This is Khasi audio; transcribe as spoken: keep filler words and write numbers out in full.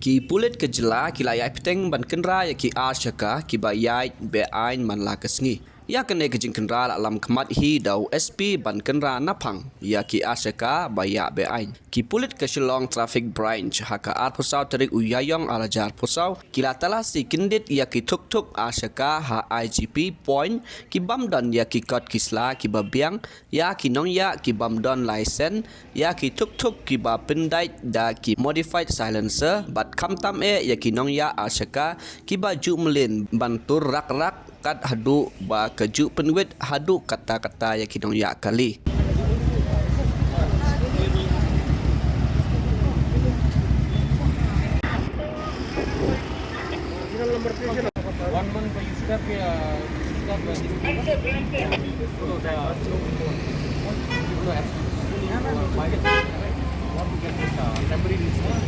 Ki pulit ka jylla ki la ïai bteng ban kynra ïa ki arshaka kiba ïaid be-aiñ man la ka sngi. Ïa kane ka jingkynra la lam khmat hi da u S P ban kynra naphang ïa ki arshaka ba ïaid be-aiñ. Ki pulit ka Shillong Traffic Branch ha ka arphew saw tarik u Ïaïong arhajar arphew saw ki la talasi kyndit ïa ki thuk-thuk arshaka ha I G P Point, ki bym don ïa ki kot ki sla kiba biang, ïa ki nongïaid ki bym don license, ïa ki thuk-thuk kiba pyndait da ki modified silencer, bad khamtam eh ïa ki nongïaid arshaka kiba ju mlien ban tur rak-rak kat haduh ba ka ju pynwit haduh katta-katta ïa ki nongïaid kali. One month you should have, uh, you should have, uh, this thing. So the, so as soon as you, uh, buy it, want to get this, uh, temporary listing.